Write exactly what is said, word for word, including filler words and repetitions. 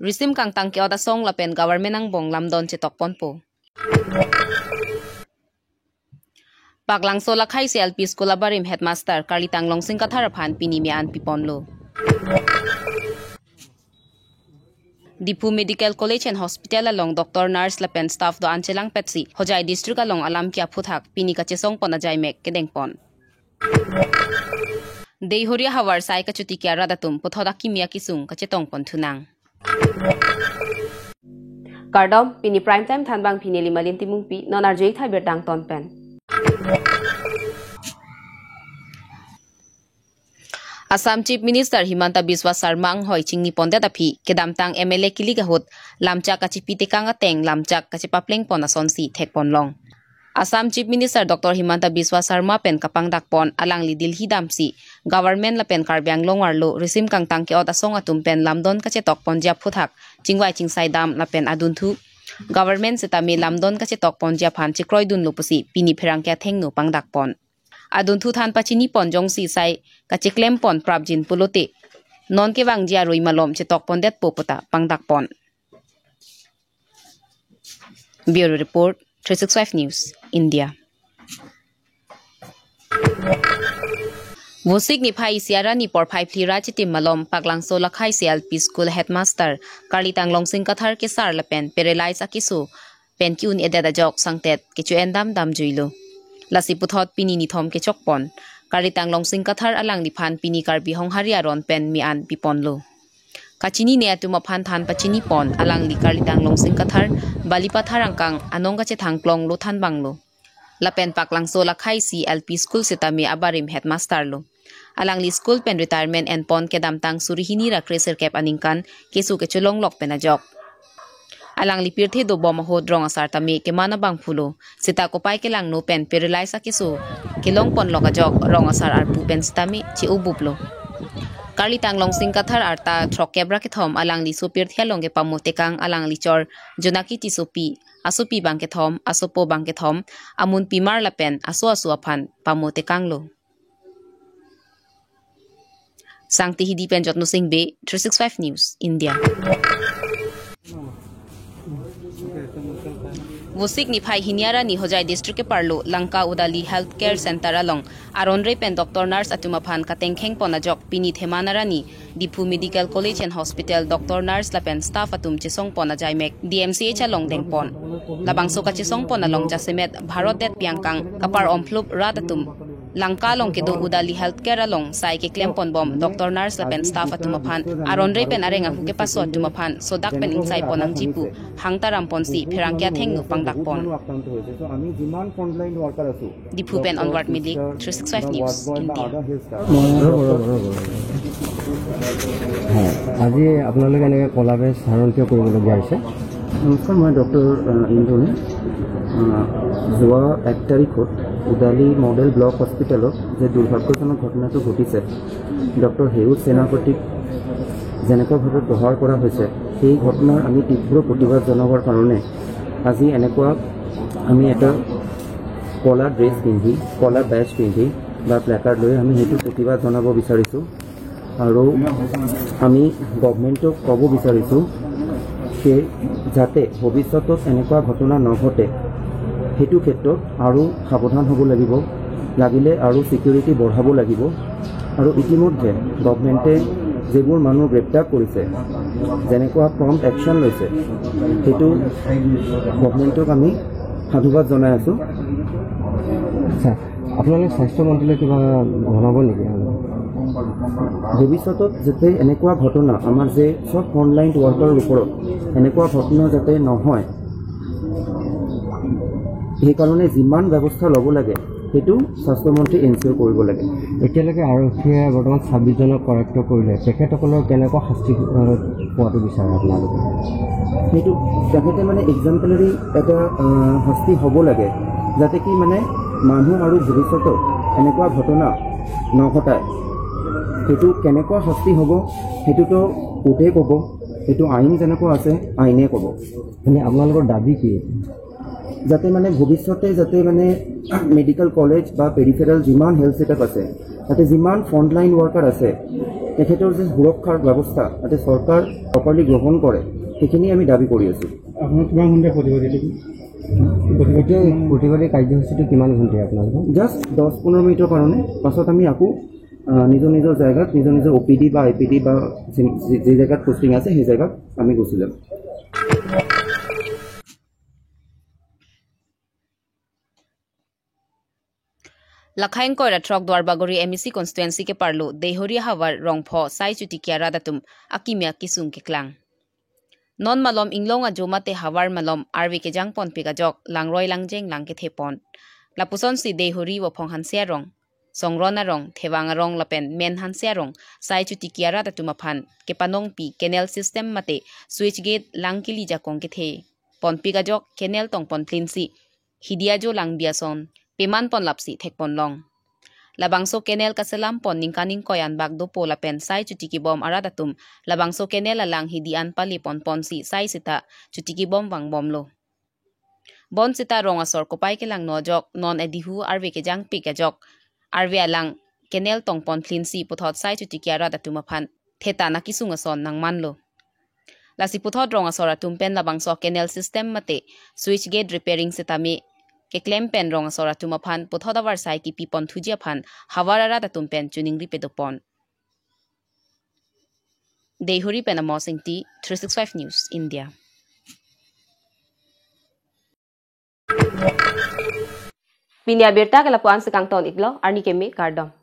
Risim kangtang ke-ot asong lapen government angbong lamdon chetokponpo. Paklangso Lakhaisi L P School abarim headmaster Karlitang Longsing Kathar aphan pini me-an piponlo. Diphu Medical College and Hospital along doctor, nurse lapen staff do-an chelangpetsi Hojai district along alam ke-aphuthak pini kachesongpon ajaimek kedengpon. Deihori ahavar sai kachotiki arat atum puthot akimi akisung kachetongpon thunang. Kardom, pini Prime Time thanbang pini Limalin Timungpi, non arjutha birta angton pen. Assam Chief Minister Himanta Biswa Sarma anghoi chingnipondet aphi, kedamtang M L A kilik ahut lamchak kachipitekang ateng lamchak kachipaplengpon asonsi thekponlong. Assam Chief Minister Doctor Himanta Biswa Sarma pen kapangdakpon alangli Delhi damsi government lapen Karbi Anglong arlo risim kangtang ke-ot asong atum pen lamdon kachetokponji aphuthak chingvai chingsai dam lapen adunthu government setame lamdon kachetokponji aphan chekroidunlo pusi pini pherangke athengno pangdakpon. Adunthu than pachinipon jongsi sai kacheklempon prapjin pulote non kevangji arui malom chetokpondetpo puta pangdakpon. Bureau Report, three six five News, India. Vosik niphai isi arni porphai phli ra chitim malom Paklangso Lakhaisi L P School headmaster Karlitang Longsing Kathar kesar lapen paralyze akeso pen ki-un-edet ajok sangtet kecho-en dam damjuilo. Lasi puthot pini nithom kechokpon Karlitang Longsing Kathar alangliphan pini Karbi Honghari aron pen me-an piponlo. Kachinine atum aphan than pachinipon alangli Karlitang Longsing Kathar Balipathar angkang anong kachethang klonglo thanbanglo. Lapen Paklangso Lakhaisi L P School setame abarim headmaster lo. Alangli school pen retirement enpon kedamtang suri hini ra kresirkep aningkan keso kecholonglok pen ajok. Alangli pirthe dobom ahut rong asar tame keman abangphulo. Seta kopai kelangno pen paralyze akeso kelongponlok ajok rong asar arpu pen setame che-obuplo. Karlitang Longsing Kathar arta throkkep ra kethom alangli sopirthe along kepamo tekang alangli chor Jonaki Tissopi, asopi bang kethom, asopo bang kethom, amunpimar lapen aso aso aphan pamo tekanglo. Sangti Hidi pen Jotno Singh Bey, three six five News, India. Vosik niphai hini arni Hojai district keparlo Lanka Udali Healthcare Center along aronre pen doctor nurse atum aphan katengkhengpon ajok pini theman arni Diphu Medical College and Hospital doctor nurse lapen staff atum chesongpon ajaimek D M C H along dengpon. Labangso kachesongpon along jasemet Bharat detpi angkang kapar-omphlop rat atum Lanka along kedo Udali Healthcare along sai keklemponbom doctor nurse lapen staff atum aphan aronre pen areng ahu kepaso atum aphan sodak pen ingsaipon nangji pu hangtaramponsi pherangke athengno pangdakpon. আক্ৰান্ত হৈছে। তো আমি যিমান frontline worker আছো, Diphu pen Onward Milik, three six five News, India. হয়, আজি আপোনালোকে এনেকৈ কলা বেজ ধাৰণ কিয় কৰিবলগীয়া হৈছে? নমস্কাৰ, মই ডক্টৰ, আহ, ইন্দ্ৰণী। আহ, যোৱা এক তাৰিখত উদালি মডেল ব্লক হস্পিটেলত যে দুৰ্ভাগ্যজনক ঘটনাটো ঘটিছে, ডক্টৰ হেউজ সেনাপতিক যেনেকুৱাভাৱে প্ৰহাৰ কৰা হৈছে, সেই ঘটনাৰ আমি তীব্ৰ প্ৰতিবাদ জনাবৰ কাৰণে আজি এনেকুৱা আমি এটা কলা ড্ৰেছ পিন্ধি, কলা বেজ পিন্ধি বা প্লেকাৰ্ড লৈ আমি সেইটো প্ৰতিবাদ জনাব বিচাৰিছোঁ। আৰু আমি গভৰ্ণমেণ্টক ক'ব বিচাৰিছোঁ যে যাতে ভৱিষ্যতত এনেকুৱা ঘটনা নঘটে, সেইটো ক্ষেত্ৰত আৰু সাৱধান হ'ব লাগিব, লাগিলে আৰু ছিকিউৰিটি বঢ়াব লাগিব। আৰু ইতিমধ্যে গভৰ্ণমেণ্টে যিবোৰ মানুহ গ্ৰেপ্তাৰ কৰিছে, যেনেকুৱা প্ৰম্প্ট একশ্যন লৈছে, সেইটো গভৰ্ণমেণ্টক আমি সাধুবাদ জনাই আছোঁ। আচ্ছা, আপোনালোকে স্বাস্থ্যমন্ত্ৰীলৈ কিবা জনাব নেকি? ভৱিষ্যতত যাতে এনেকুৱা ঘটনা আমাৰ যে চব ফ্ৰণ্টলাইন ৱৰ্কাৰৰ ওপৰত এনেকুৱা ঘটনা যাতে নহয়, সেইকাৰণে যিমান ব্যৱস্থা ল'ব লাগে, সেইটো স্বাস্থ্যমন্ত্ৰীয়ে এনচিঅ'ৰ কৰিব লাগে। এতিয়ালৈকে আৰক্ষীয়ে বৰ্তমান ছাব্বিছজনক কৰায়ত্ত কৰিলে, তেখেতসকলৰ কেনেকুৱা শাস্তি, আহ, পোৱাটো বিচাৰে আপোনালোকে? সেইটো তেখেতে মানে এক্সাম্পলাৰী এটা, আহ, শাস্তি হ'ব লাগে, যাতে কি মানে মানুহ আৰু ভৱিষ্যতত এনেকুৱা ঘটনা নঘটায়। সেইটো কেনেকুৱা শাস্তি হ'ব, সেইটোতো কোৰ্টে ক'ব, সেইটো আইন যেনেকুৱা আছে, আইনে ক'ব। মানে আপোনালোকৰ দাবী কি? যাতে মানে ভৱিষ্যতে যাতে মানে মেডিকেল কলেজ বা পেৰিফেৰেল যিমান হেল্থ ছেটআপ আছে, তাতে যিমান ফ্ৰণ্টলাইন ৱৰ্কাৰ আছে, তেখেতৰ যে সুৰক্ষাৰ ব্যৱস্থা যাতে চৰকাৰ প্ৰপাৰলি গ্ৰহণ কৰে, সেইখিনি আমি দাবী কৰি আছোঁ। আপোনাৰ কিমান ঘণ্টা প্ৰতিবাদ এইটো? প্ৰতিবাদ এতিয়া এই প্ৰতিবাদী কাৰ্যসূচীটো কিমান ঘণ্টা আপোনালোকৰ? জাষ্ট দহ পোন্ধৰ মিনিটৰ কাৰণে, পাছত আমি আকৌ, আহ, নিজৰ নিজৰ জেগাত, নিজৰ নিজৰ অ' পি ডি বা আই পি ডি বা যি, যি, যি জেগাত পোষ্টিং আছে, সেই জেগাত আমি গুচি যাম। Lakhai ingkoi ra throk Duarbagori M A C constituency keparlo Deihori ahavar rongpho Sai Chotiki arat atum akimi akisung keklang. Non malom inglong ajo mate havar malom arve kejang ponpik ajok langroi langjeng lang kethe pon. Lapusonsi Deihori Vophong Hanse arong, Songron arong, Thevang arong lapen Men Hanse arong Sai Chotiki arat atum aphan kepanongpi canal system mate switch gate lang kili jakong kethe ponpik ajok canal tong ponplinsi hidi ajo langbi ason peman ponlapsi thek ponlong. Labangso canal kaselam pon ningkan ingkoi anbak dopo lapen Sai Chotiki bom arat atum labangso canal alang hidi an pale ponponsi sai seta chotiki bom vangbomlo. Bonseta rong asor kopai kelangno ajok non edihu arve kejangpik ajok arve alang canal tong ponplinsi puthot Sai Chotiki arat atum aphan thetan akisung ason nangmanlo. Lasi puthot rong asor atum pen labangso canal system mate switch gate repairing setame keklem pen rong asor atum aphan puthot avarsai kipi ponthuji aphan havar arat atum pen choningri pedopon. Deihori pen Amos Ingti, three six five News, India. Pini abirta ke lapu-an si kangton iklo, arni keme kardom.